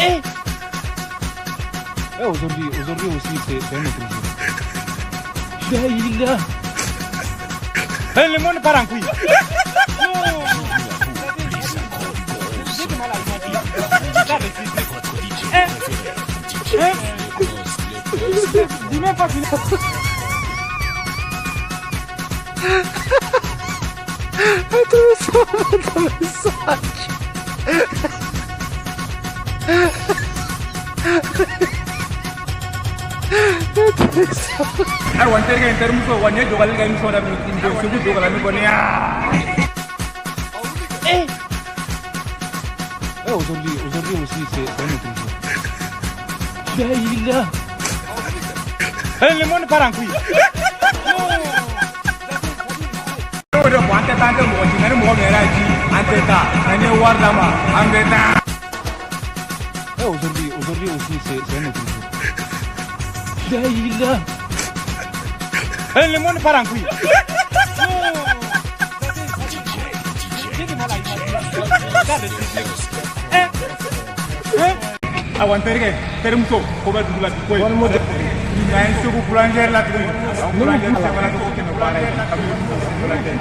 Eh, aujourd'hui, aujourd'hui aussi, c'est un autre jour. Eh, le monde part en couille. Non. J'ai du mal à imaginer. Eh, eh, dis même pas qu'il Ayiwa n terikɛ, n terimuso wa, nin ye dɔgɔli ka émission daminɛ tuguni. Segu dɔgɔla min kɔni. Eh, eh, aujourd'hui, aujourd'hui aussi, c'est un autre jour. Eh, le monde part en couille. O de ko an tɛ taa, an tɛ mɔgɔ ci, nka ni mɔgɔ min yɛrɛ y'a ci, an tɛ taa, nka n'i ye wari d'a ma, an bɛ taa. Eh, aujourd'hui, aujourd'hui aussi, c'est un autre jour. Eh, le monde part en couille. J'ai du mal à imaginer. Eh, eh. Awa n terikɛ, terimuso, ko bɛ dugu la bi koyi. An ye Segu boulangerie la tuguni. Boulangerie sɛbɛnna ko kɛmɛ baara ye. Boulangerie.